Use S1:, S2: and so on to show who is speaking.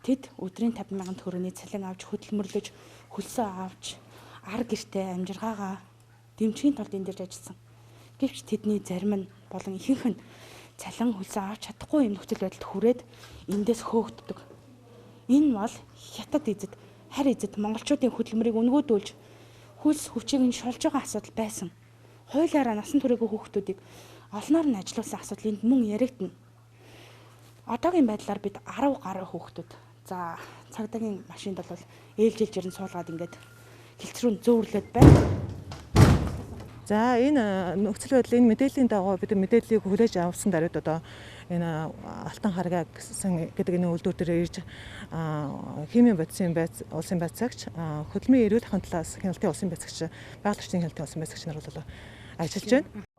S1: Тэд өдрийн 50 мянган төгрөгийн цалин авч хөдөлмөрлөж, хөлсөө авч, ар гэртээ амжиргаагаа дэмжихийн тулд энэ дэрж ажилласан. Гэвч тэдний зарим нь болон ихэнх нь цалин хөлсөө авч чадахгүй юм нөхцөл байдалд хүрээд эндээс хөөгддөг. Энэ бол хятад эзэд, харь эзэд монголчуудын хөдөлмөрийг үнгөөдүүлж хөлс хүчийг нь шулж байгаа асуудал байсан. Хуулиараа насан туршийн хүүхдүүдийг олноор нь ажилуулсан асуудал энд мөн яригдана. Одоогийн байдлаар бид 10 гаруй хүүхдүүд. За цагдаагийн машинд бол ээлжилж ирэн суулгаад ингээд хилцрүүн зөөвөрлөд байна.
S2: За энэ нөхцөл байдал энэ мэдээллийн дагуу бид мэдээллийг хүлээж авсан даруйд одоо энэ Алтан харгаа гэсэн гэдэг энэ үйлдвэр дээр ирж химийн бодисын байц улсын байцаагч, хөдөлмөрийн эрүүл ахуйн талаас хяналтын улсын байцаагч, байгаль орчны хяналтын улсын байцаагч нар бол ажиллаж байна.